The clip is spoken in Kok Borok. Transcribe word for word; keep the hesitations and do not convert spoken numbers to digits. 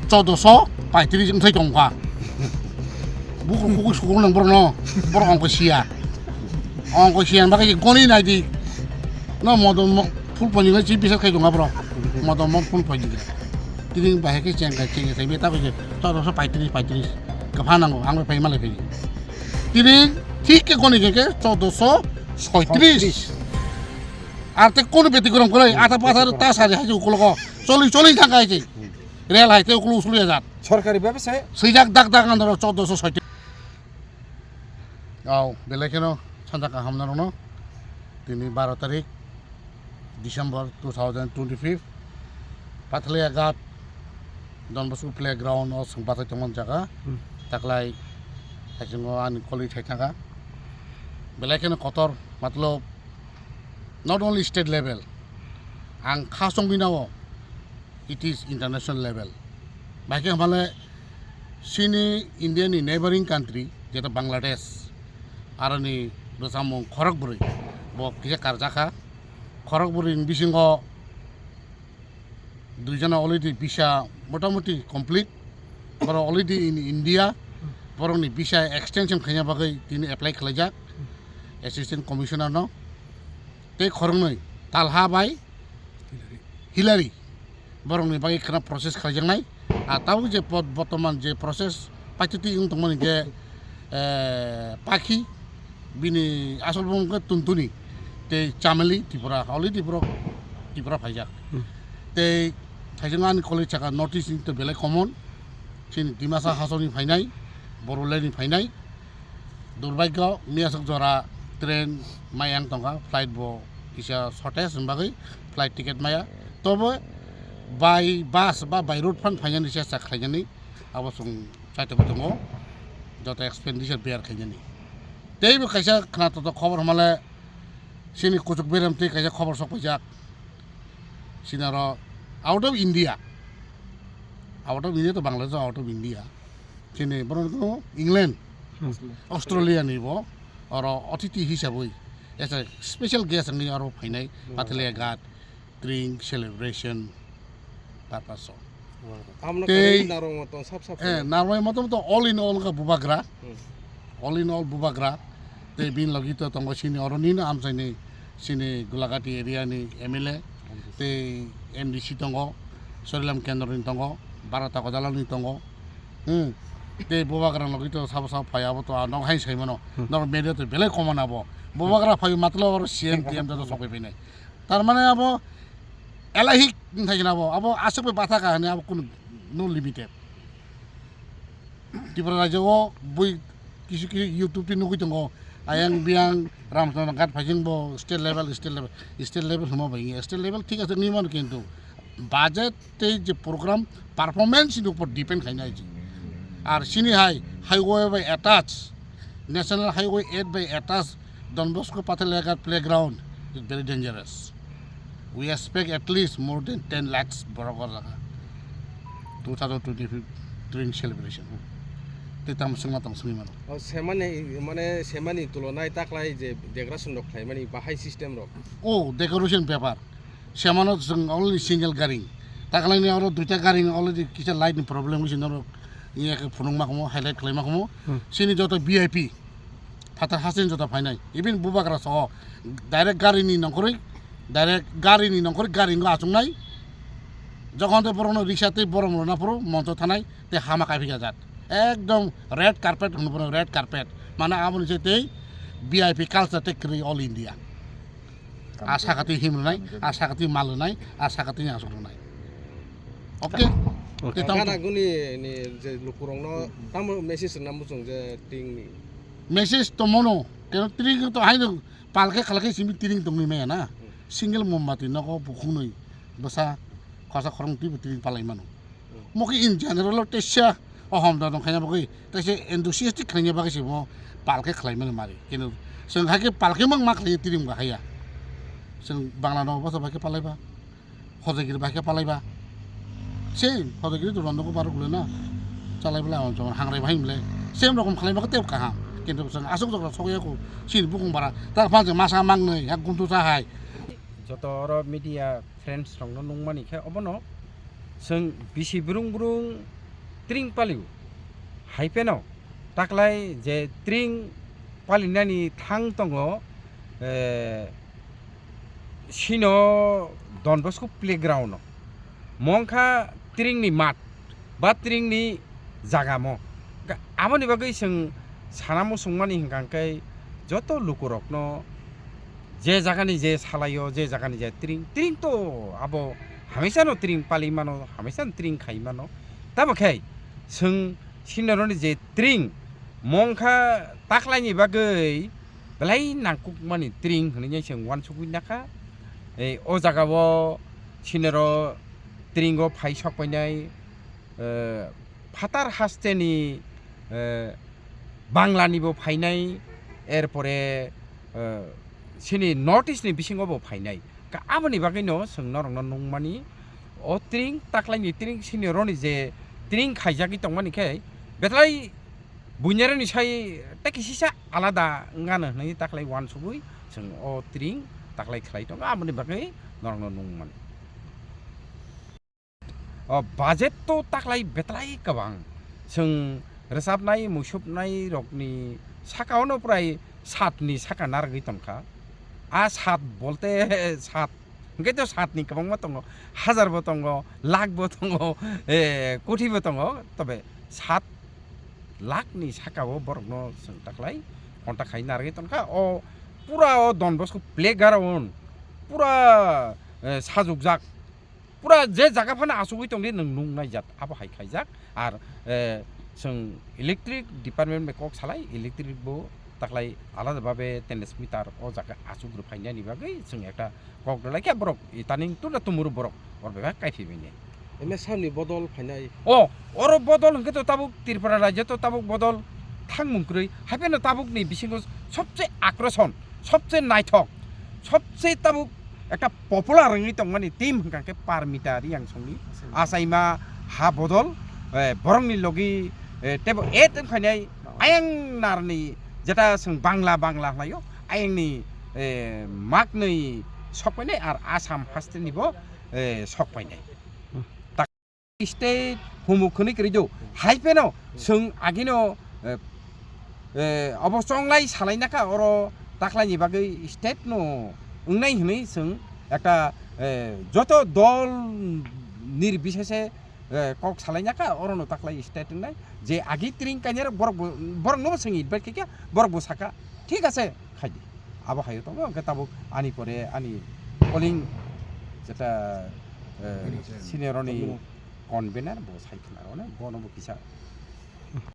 Chaudoso paitris wngthai tongkha. Buku kuku sukuru nang borok no, borok ongko siya. Ongko siya bagwi goni naidi. No modon mo-, full poni ngai chi bisa khai tongkha borok. Modon mo full poni ngai. Tini bahai khe cheng khai cheng khai beta bai chaudoso paitris paitris. Kapha nango ang pai malai pai. Tini thik khe goni khe chaudoso soitris. Ar te kono beti gorom kore ata pathar ta sari hai ukologo. Choli choli thangkai chi. Rel hai te uklo uslu ya jat. Sorkari bhabe se. Swijak dak dak andro chaudoso soitris. Au, belai kheno sanja kaham narokno. Tini baro tarik December two thousand twenty-five. Pathalia Ghat Don Bosco Playground o chwng bathai tongmani jaga. Hmm. Taklai haisingo ani koli thai thangkha. Belai kheno kotor, matlab, not only state level. Ang kha chongwi nao, it is international level. Bahai khe hamale chini India ni neighboring country, jeta Bangladesh, aroni bwsamung khorok bwrwi, bo kisa karjakha. Khorok bwrwi ni bisingo duijona already visa motamoti complete. Borok already in India, borokni visa extension khaina bagwi tini apply khlaijak Assistant Commissioner no. Tei khoroknwi Talha bai Hilary borokni bagwi khwna process khlaijaknai. A tabuk je pot-, bortoman je process paititi wng tongmani je, eh, Pakhi, bini asol bumung khe Tuntuni tei Chameli Tripura, already borok Tripura phaijak. Hmm. Tei thaisingani college saka North East ni to belai common, chini Dimasa hasongni phainai, Bodoland ni phainai. Durbhagyo, miyaswk jora train mayang tongkha, flight bo kisa shortage wng bagwi flight ticket maya. Tobo by bus ba by road phan phainani chesta khlainani abo chwng chaitokgwi tongo, joto expenditure bear khainani. Teibo kaisa khwnatok khobor hwnmale chini kuchuk berem tei kaisa khobor sok paijak. Chini aro out of India, out of India to Bangladesh out of India. Chini borok no England, hmm, Australia ni bo oro othiti hisabwi as a special guest wngwi oro phainai. Hmm. Pathalia Ghat drink celebration purpose o. Wow. Tei, narwkma tong sap sap eh, narwkma tong to all in all ka bubagra. Hmm. All in all bubagra. Tei bini logi to tongo chini oro nini amchaini chini Gulagati area ni M L A, tei M D C tongo, Sorilam kendro ni tongo, Bharata Kodala ni tongo. Hmm. Tei bubagra logi to sabo sabo phai abo to ang hai sai mano. Hmm. Nor media to belai common abo. Bubagra phai matlo oro C M T M to sokoi phinai. Tar mane abo elahik wngthai khe abo, abo aswk bai batha kha hwnwi abo kunu no limited. Tripura rajyo o bui kisu kisu YouTube twi nugui tongo, ayang biyang Ramchandra Ghat phaising bo state level, state level, state level hwnma bai state level thik ase wngwi mano, kintu budget tei je program performance ni upor depend khaina age. Ar chini hai highway bai attach, National Highway eight bai attach Don Bosco Pathalia Ghat playground is very dangerous. We expect at least more than ten lakhs borok o jaga two thousand twenty-five drink celebration. Tei tamo swngma tong swngwi mano. O semani, mane semani tulonai taklai je decoration rok khlaimani bahai system rok. O decoration bepar. Semano chwng only single garing. Taklai ni oro duita garing already kisa light ni problem wngwi norok iya khe phunukma kamo, highlight khlaima kamo. Hmm. Chini joto V I P. Phatar hasteni joto phainai, even bubagra soho direct gari ni nongkhorwi, direct gari ni nongkhorwi gari wngwi achuknai. Jokhon tei borokno riksa tei borom rwna phuru moncho thanai tei hama kaiphikya jat. Ekdom red carpet hwnwi bono red carpet. Mane aboni se tei V I P culture tei kwrwi all India. A sakatwi him rwnai, a sakatwi mal rwnai, a sakatwi aswk rwnai. Okay? Okay. Tei tamo gana guni ni je lukurokno tamo message rwna muchung je ting ni? Message to mono, keno tring to hai no palkhe khalkhe simi tring tongwi maya na. Hmm. Single mombati nogo bukhungnwi bwsa khorsa khorang twibo tring palai mano. Mo khe in general o teisa o hom dodong khaina bagwi, teisa enthusiastic khaina bagwi se mo palkhe khlaimani mari. Kino chwng hai khe palkhe mang ma khlaiya, tring ba haiya. Chwng Bangla no bosa bai khe palaiba, Hojagiri bai khe palaiba. Se Hojagiri to rondo ko barok le na. Chalai bwlai on chon hangrai bai mle. Same rokom khlaiba khe tep kaham. Kintu chwng aswk jora sokya ko sin bukung bara. Ta phan je masa mang nai yak gumtu cha hai. Joto oro media friends rokno nungmani khe obono Chwng bisi brung brung tring palio. Hai pheno taklai je tring palinani thang tongo, eh, sino Don Bosco playground o. Mongkha tringni mat ba tringni jagamo. Ga-, aboni bagwi chwng sana muchungmani hwnkha khe joto lukurokno je jagani je salaio, je jagani je tring, tring to abo hamesano tring pali mano, hamesano tring khai mano. Tamo khe chwng sinoroni je tring mongkha taklaini bagwi belai nangkukmani tring hwnwi chwng uansugwi nakha. Ei, o jagao sinoro tringo phai sokpainai, eh, phatar hasteni, eh, Banglanibo phainai, erpore, eh, sini North East ni bisingobo phainai. Ka-, aboni bagwino chwng norokno nungmani, o tring, taklaini tring, sini roni je tring khaijagwi tongmani khe, betlai buinarani sai tei kisisa alada wngano hwnwi taklai uansugwi chwng o tring taklai khlai tongo, aboni bagwi norokno nungmani. O budget to taklai betlai kwbang. Chwng rwchapnai, muisupnai rokni saka-ono prai satni saka narwgwi tongkha. A sat bolte sat, hwnkhe to satni kwbangma tongo, hajar bo tongo, lakh bo tongo, eh, koti bo tongo, tobe sat lakhni saka-o borokno chwng taklai contact khai narwgwi tongkha. O pura o Don Bosco playground pura, eh, sajukjak. Pura je jaga phano achugwi tongdi nwng nung naijak, abo hai khaijak. Ar, eh, chwng electric department bai kok salai, electric bo taklai alada babe tennis meter o jaga achuk rw phainani bagwi chwng ekta kok rwlai khe borok itaning tula tumuru borok or bebak kai phibini. M S ni bodol phainai. O, oro bodol hwnkhe to tabuk Tripura rajyo to tabuk bodol thangmung kwrwi. Haibeno tabukni bisingo sobse akroson, sobse naithok, sobse tabuk ekta popular wngwi tongmani team hwnkha khe Parmita Riyangsongni achaima ha bodol, eh, borokni logi, eh, tebo et wngkhainai ayang narni jeta chwng Bangla, Bangla hwnaio, ayangni, eh, maknwi sokpainai ar Assam hasteni bo, eh, sokpainai. State humuk hwnwi kwrwi do. Hai pheno chwng agino, eh, eh, obo chonglai salai nakha oro taklaini bagwi state no wngnai hwnwi chwng ekta, eh, joto dol nirbisese, eh, kok salai nakha orono taklai state wngnai. Je agi tring kainai rok borok bo, borok no chwng invite khaikha, borok bo sakha, "Thik ase, khaidi." Abo hayo tongo, hwnkhe tabuk ani pore ani polling jeta, eh, senior roni convener bo sai khna rw, bono bo kisa